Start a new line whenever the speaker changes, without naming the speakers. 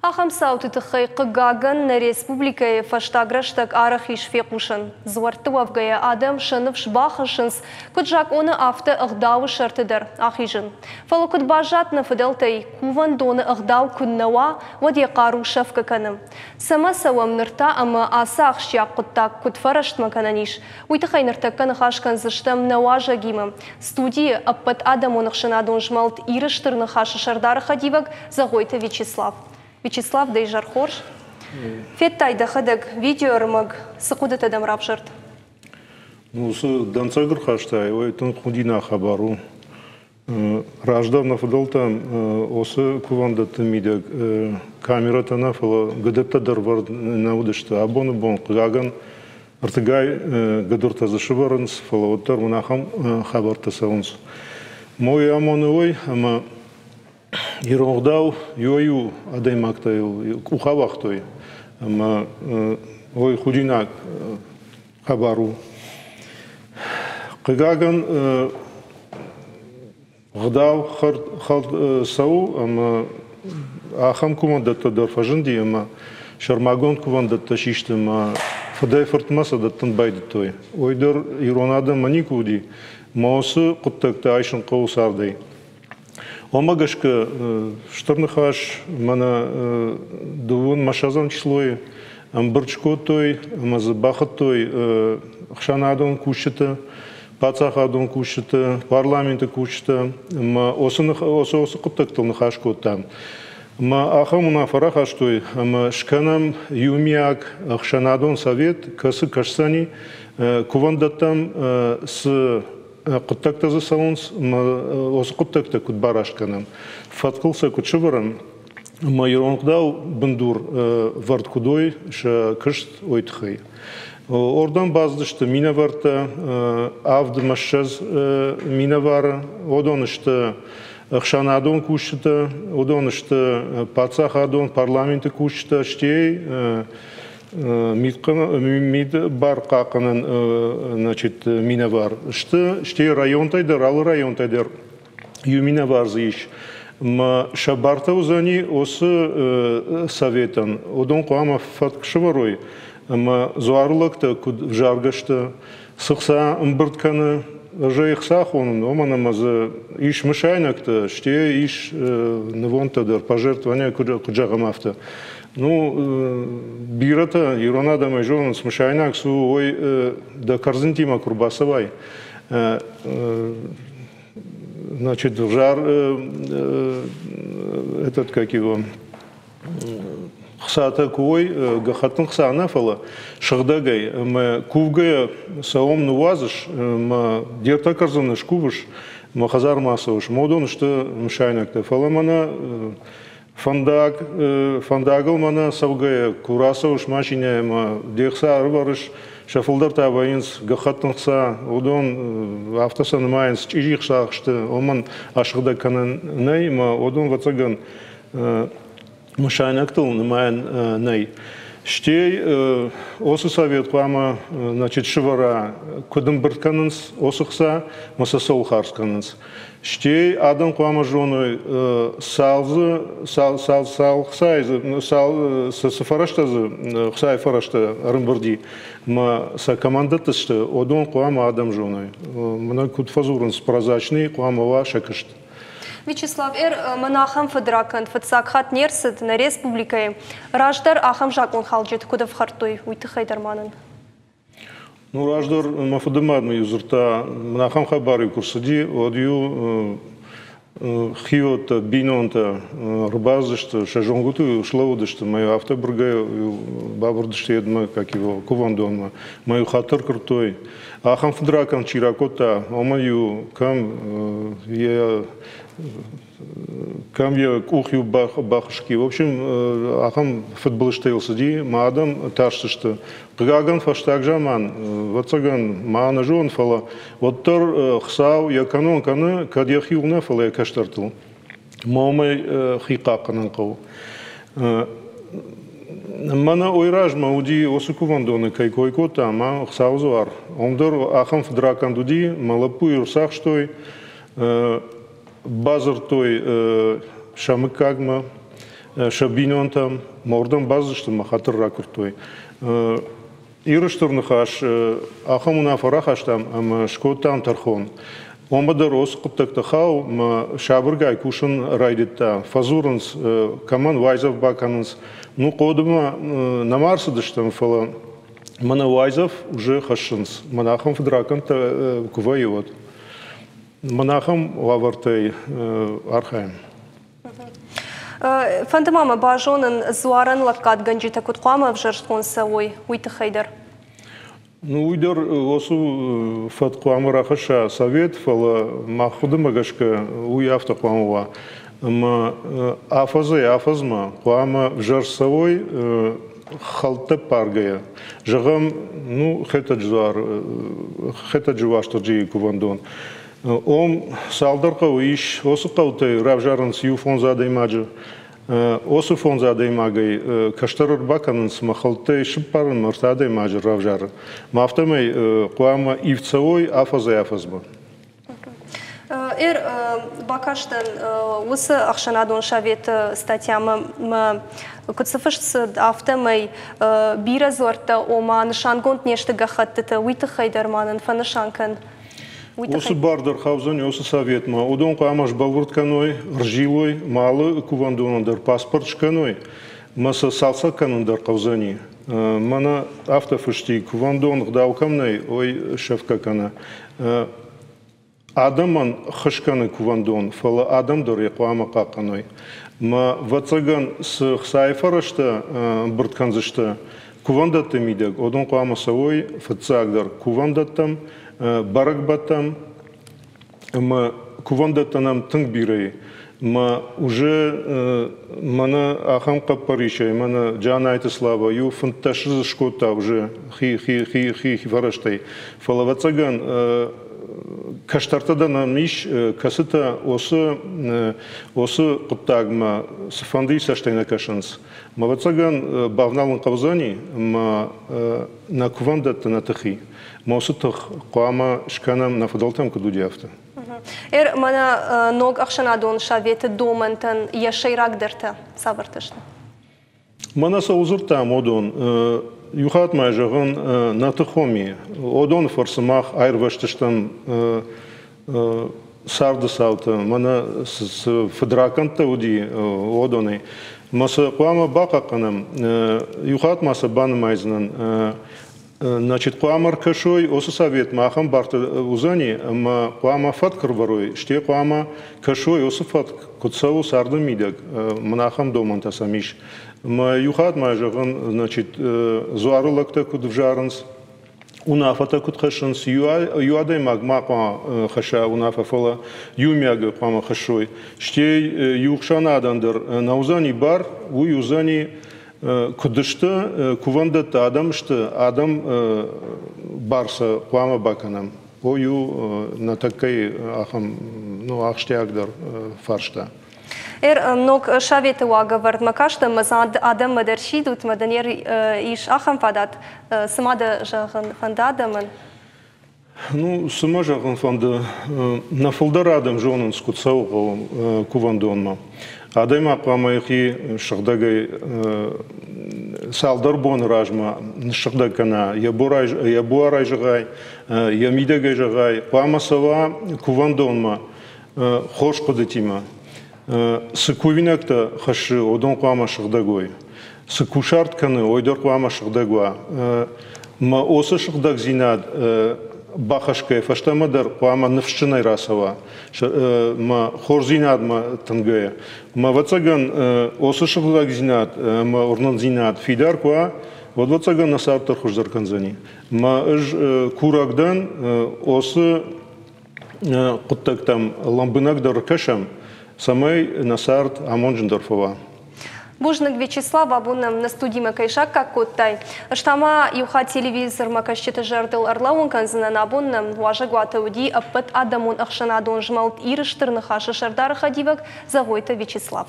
Ахӕм цауты тыххӕй, хъыгагӕн, нӕ республикӕйы фӕстаг рӕстӕг арӕх ис фехъусӕн. Дзуӕртты уӕвгӕйӕ адӕм сӕ ныфс бахӕссынц, куыд закъоны, афтӕ ӕгъдауы сӕрты дӕр ахизын. Фӕлӕ куыд баззад нӕ фыдӕлтӕй, кувӕндоны ӕгъдау куы нӕ уа, уӕд йӕ хъару сӕфгӕ кӕны. Цӕмӕ цӕуӕм ныр та ӕмӕ ацы ахсджиаг хъуыддаг куыд фӕрӕстмӕ кӕнӕн ис, уый тыххӕй ныртӕккӕ ныхас кӕндзыстӕм нӕ уазӕгимӕ. Студийы ӕппӕт адӕмон ӕхсӕнадон змӕлд Иры Стыр Ныхас-ы сӕрдары хӕдивӕг Зӕгъойты Вячеслав. Вячеслав, дӕ изӕр хорз. Федтай дӕхӕдӕг видеоӕрмӕг, цы хъуыдытӕ дӕм равзӕрд?
Ну, цы дӕнцӕг ӕрхастай, уый тынг худинаг хабар у. Раздӕр нӕ фыдӕлтӕм уыцы кувӕндӕтты мидӕг камерӕтӕ нӕ, фӕлӕ гыдӕттӕ дӕр вӕрд нӕ уыдысты. Абоны бон, хъыгагӕн, ӕртыгай гыдыртӕ дзы сывӕрынц, фӕлӕ уӕддӕр уын ахӕм хабӕрттӕ цӕуынц. Мой амоны уый, ӕмӕ ирон ӕгъдау иуӕй-иу адӕймӕгтӕ йыл къух ауагътой, ӕмӕ уый худинаг хабар у. Хъыгагӕн, ӕгъдау хӕлд цӕуы ӕмӕ ахӕм кувӕндӕттӕ дӕр фӕзынди ӕмӕ сӕрмагонд кувӕндӕттӕ систы ӕмӕ фыдӕй-фыртмӕ сӕ дӕттын байдыдтой. Уый дӕр ирон адӕммӕ никуы уыди, ӕмӕ уыцы хъуыддӕгтӕ айсын хъӕуы цардӕй. Уымӕ гӕсгӕ стыр ныхас мӕнӕ дыууын мӕсӕдзӕм числойы ӕмбырд скодтой ӕмӕ дзы бахуыдтой ӕхсӕнадон кусджыты, паддзахадон кусджыты, парламенты кусджыты ӕмӕ уыцы уыцы хъуыддӕгтыл ныхас кодтам. Ӕмӕ ахӕм уынаффӕ рахастой, ӕмӕ скӕнӕм иумиаг ӕхсӕнадон совет, кӕцы кӕсдзӕни кувӕндӕттӕм цы хъуыддӕгтӕ дзы цӕуынц ӕмӕ уыцы хъуыддӕгтӕ куыд бараст кӕнӕм, фӕткыл сӕ куыд сӕвӕрӕм, ӕмӕ ирон ӕгъдау бындур вӕрд куыд уой сӕ куыст, уый тыххӕй. Ордӕм бацыдысты минӕвӕрттӕ, авд ӕмӕ ссӕдз минӕвары. Уыдон сты ӕхсӕнадон кусджытӕ, уыдон сты паддзахадон парламенты кусджытӕ, стӕй мидбархъахъхъӕнӕн значит, минӕвар сты, стӕй районтӕй дӕр, алы районтӕй дӕр иу минӕвар дзы ис. Ӕмӕ сӕ бартӕ уыдзӕни уыцы советӕн. Уыдон хъуамӕ фӕтк сӕвӕрой ӕмӕ дзуарылӕгтӕ куыд ӕвзаргӕ сты, цы хца ӕмбырд кӕны, ӕз ӕй хца хонын, уымӕн ӕмӕ дзы ис мысайнӕгтӕ, стӕй ис нывондтӕ дӕр, пожертвования, куыд зӕгъӕм, афтӕ. Ну, бирӕтӕ ирон адӕмӕй зонынц, мысайнаг цы у, уый дӕ кӕрдзынтимӕ куы рбацӕуай, значит, жар этот, как его, хцатӕ куы уой, гӕххӕттын хца нӕ, фӕлӕ сыгъдӕгӕй ӕмӕ кувгӕйӕ сӕ уым ныууадзыс ӕмӕ де ртӕ кӕрдзыны скувыс ӕмӕ хӕдзармӕ ацӕуыс. Модон сты мысайнӕгтӕ, фӕлӕ мӕнӕ фӕндаг, фӕндагыл мӕнӕ цӕугӕйӕ куы рацӕуыс машинӕйӕ ӕмӕ де хца ӕрывӕрыс, сӕ фылдӕр та вӕййынц гӕххӕттын хца, уыдон афтӕ сӕ нымайынц, чъизи хца сты, уымӕн асыгъдӕг кӕнӕн нӕй ӕмӕ уыдон, ӕвӕццӕгӕн, мысайнӕгтыл нымайӕн нӕй. Стӕй осы совет хъуамӕ, значит, сывӕра, куыд ӕмбырд кӕнынц осы хца ӕмӕ сӕ цӕуыл хардз кӕнынц. Стӕй адӕм хъуамӕ зоной, цал дзы, цал, цал, цал хцайы дзы, цал, цы фӕрӕзтӕ дзы, хцайы фӕрӕзтӕ ӕрӕмбырди, ӕмӕ сӕ командӕтты сты, уыдон хъуамӕ адӕм зоной. Мӕнӕ куыд фӕдзурынц, прозрачный хъуамӕ уа сӕ куыст.
Вячеслав Эр, мӕн ахӕм фыдракӕнд фыццаг хатт не рцыд нӕ республикӕйы. Раздӕр ахӕм закъонхалджыты куыд ӕфхӕрдтой, уый тыххӕй дӕр ма нын.
Ну, раздӕр мӕ фыдымад мын-иу дзырдта, мын ахӕм хабар-иу куы рцыди, уӕд-иу хиуӕттӕ, бинонтӕ ӕрбацыдысты, сӕ зонгуытыл-иу слӕууыдысты, мӕ афтӕ быргӕ бабырдысты йедмӕ, как его, кувӕндонмӕ, мӕ-иу хатыр куырдтой. Ахӕм фыдракӕнд чи ракодта, уымӕн-иу кӕм йӕ кӕм йӕ къух-иу бахуыскъи. В общем, ахӕм фыдбылызтӕ йыл цыди, мӕ адӕм тарстысты. Хъыгагӕн, фӕстаг заман, ӕвӕццӕгӕн, ма нӕ зон, фӕлӕ уӕддӕр Хуыцау йӕ кӕнон кӕны, кӕд йӕхиуыл нӕ, фӕлӕ йӕ кӕстӕртыл. Ма уымӕй хи хъахъхъӕнын хъӕуы. Мӕнӕ уый размӕ уыди, уыцы кувӕндоны кӕй кой кодта, ӕмӕ Хуыцауы дзуар. Уым дӕр ахӕм фыдракӕнд уыди, мӕ лӕппуйы ӕрцахстой, бадзырдтой сӕ мыггагмӕ. сӕ бинонтӕм, ӕмӕ уырдӕм бацыдысты ӕмӕ хатыр ракуырдтой. Иры Стыр Ныхас ахӕм уынаффӕ рахастам ӕмӕ скодтам тӕрхон. Уымӕ дӕр уыцы хъуыддӕгты хауы ӕмӕ сабыргай кусын райдыдта. Фӕдзурынц, кӕмӕн уайдзӕф бакӕнынц. Ну, хъодымӕ нӕма ӕрцыдыстӕм, фӕлӕ мӕнӕ уайдзӕф уже хӕссынц. Мӕнӕ ахӕм фыдракӕндтӕ куы вӕййы, уӕд. Мӕнӕ ахӕм уавӕртӕй архайӕм.
Фӕнды ма мӕ базонын, дзуарӕн лӕггадгӕнджытӕ куыд хъуамӕ ӕвзӕрстгонд цӕуой, уый тыххӕй дӕр.
Ну, уый дӕр уыцы фӕд хъуамӕ рахӕсса совет, фӕлӕ мах хъуыдымӕ гӕсгӕ уый афтӕ хъуамӕ уа, ӕмӕ афӕдзӕй-афӕдзмӕ хъуамӕ ӕвзӕрст цӕуой хӕлттӕ ппаргӕйӕ. Зӕгъӕм, ну, Хетӕджы дзуар, Хетӕджы Уастырджийы кувӕндон. Ом цалдӕр хъӕуы ис, уыцы хъӕутӕй равзарынц иу фондз адӕймаджы. Уыцы фондз адӕймагӕй кӕстӕр ӕрбакӕнынц мӕ хӕлттӕй сыппарынмӕ ӕртӕ адӕймаджы равзары. Мӕ афтӕмӕй хъуамӕ ивд цӕуой афӕдзӕй-афӕдзмӕ.
Эр бакастӕн уыцы ӕхсӕнадон советы статьямӕ мӕ куыд цы фыст цыд, афтӕмӕй бирӕ дзуӕрттӕ, ома нысангонд не сты гӕххӕттыты, уый тыххӕй дӕр ма нын фӕнысан кӕн.
Уыцы бар дӕр хаудзӕни уыцы советмӕ. Уыдон хъуамӕ сбӕлвырд кӕной, ӕрзилой, ма алы кувӕндонӕн дӕр паспорт скӕной, мӕ сӕ цалцӕг кӕнын дӕр хъӕудзӕни. Мӕнӕ афтӕ фысти, кувӕндон гъдау кӕм нӕй, уый сӕфгӕ кӕны. Адӕмӕн хыз кӕны кувӕндон, фӕлӕ адӕм дӕр йӕ хъуамӕ хъахъхъӕной. Мӕ ӕвӕццӕгӕн, цы хцайы фӕрӕзтӕ ӕмбырд кӕндзысты кувӕндӕтты мидӕг, уыдон хъуамӕ цӕуой фыццагдӕр кувӕндӕттӕм, бӕрӕгбӕттӕм ӕмӕ кувӕндӕттӕ нӕм тынг бирӕ и. Мӕ уже мӕнӕ ахӕм хъӕппӕрисӕй мӕнӕ Джанайты Слава иу 15 дзы скодта уже хи хи хи хи фӕрӕзтӕй. Фӕлӕ ӕвӕццӕгӕн кӕстӕртӕ дӕр нӕм ис, кӕцытӕ уыцы хъуыддагмӕ цыфӕндыйы цӕстӕй нӕ кӕсынц. Мӕ ӕвӕццӕгӕн бавналын хъӕудзӕни ӕмӕ нӕ кувӕндӕтты нӕ тыхи. Мӕ уыцы тых хъуамӕ скӕнӕм, нӕ фыдӕлтӕм куыд уыди, афтӕ.
Эр, мӕнӕ ног ӕхсӕнадон советы домӕнтӕн йӕ сӕйрагдӕртӕ цавӕртӕ сты?
Мӕнӕ цӕуыл дзырдтам, уыдон. Иу хатт ма зӕгъын, нӕ тыхоми. Уыдоны фӕрцы мах аирвӕзтыстӕм царды цауты, мӕнӕ цы фыдракӕндтӕ уыди, уыдонӕй. Мӕ сӕ хъуамӕ бахъахъхъӕнӕм. Иу хатт ма сӕ банымайдзынӕн. Значит, хъуамӕ ӕркӕсой, уыцы советмӕ ахӕм бартӕ уыдзӕни, ӕмӕ хъуамӕ фӕтк ӕрвӕрой, стӕй хъуамӕ кӕсой, уыцы фӕтк куыд цӕуы царды мидӕг, мын ахӕм домӕнтӕ сӕм ис. Мӕ иу хатт ма зӕгъын, значит, дзуары лӕгтӕ куыд ӕвзарынц, уынаффӕтӕ куыд хӕссынц, иу адӕймаг ма хъуамӕ хӕсса уынаффӕ, фӕлӕ иумиагӕй хъуамӕ хӕссой. Стӕй иу ӕхсӕнадӕн дӕр нӕ уыдзӕни бар, уый уыдзӕни куыд сты, кувӕндӕттӕ адӕм сты, адӕм бар сӕ хъуамӕ бакӕнӕм. Ой у нӕ тӕккӕйы ахӕм ну, ахсджиагдӕр фарста.
Эр ног советы уагӕвӕрдмӕ кастӕн мӕ адӕммӕ дӕр сидут, мӕ дын ис ахӕм фадат, цы ма дӕ зӕгъын фӕнды адӕмӕн?
Ну, цы мӕ зӕгъын фӕнды, нӕ фылдӕр адӕм зонынц, куыд цӕуы хъӕуы кувӕндонмӕ. Адӕймаг хъуамӕ йӕхи сыгъдӕгӕй цалдӕр боны размӕ ныссыгъдӕг кӕна, йӕ буарӕй зӕгъай, йӕ мидӕгӕй зӕгъай, хъуамӕ цӕуа кувӕндонмӕ хорз хъуыдытимӕ. Цы кувинӕгтӕ хӕссы, уыдон хъуамӕ сыгъдӕг уой. Цы кусарт кӕны, уый дӕр хъуамӕ сыгъдӕг уа. Мӕ осы сыгъдӕгдзинад бахӕсгӕйӕ фӕстӕмӕ дӕр хъуамӕ ныфсджынӕй рацӕуа, мӕ хорздзинадмӕ тынгӕйӕ. Мӕ ӕвӕццӕгӕн, осы сыгъдӕгдзинад ӕмӕ уырнындзинад фидар куы уа, уӕд ӕвӕццӕгӕн нӕ цард дӕр хуыздӕр кӕндзӕни. Мӕ ӕз курӕг дӕн, осы хъуыддӕгтӕм лӕмбынӕгдӕр кӕсӕм, цӕмӕй нӕ цард амонджындӕр фӕуа.
Бузныг, Вячеслав, абон нӕм нӕ студимӕ кӕй саккаг кодтай. Ӕз та ма иу хатт телевизормӕ кӕсджыты зӕрдыл ӕрлӕууын кӕндзынӕн, абон нӕм уазӕгуаты уыди ӕппӕт адӕмон ӕхсӕнадон змӕлд Иры Стыр Ныхас-ы сӕрдары хӕдивӕг Зӕгъойты Вячеслав.